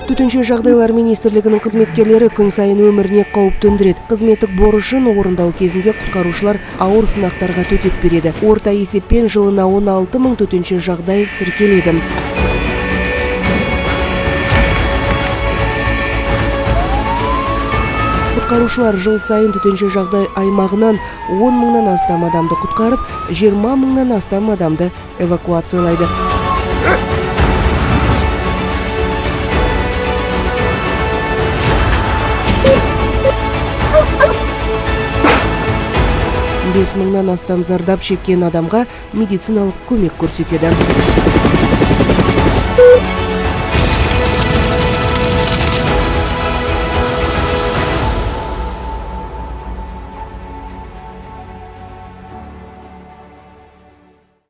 Төтенше жағдайлар министрлігінің қызметкерлері күн сайын өміріне қауіп төндіреді. Қызметтік борышын орындау кезінде құтқарушылар ауыр сынақтарға төтеп береді. Орта есеппен жылына 16 мың төтенше жағдай тіркеледі. Құтқарушылар жыл сайын төтенше жағдай аймағынан 10 мыңнан астам адамды құтқарып, 20 мыңнан астам адамды эвакуациялайды. 5 мыңнан астам зардап шеккен адамға медициналық көмек көрсетеді.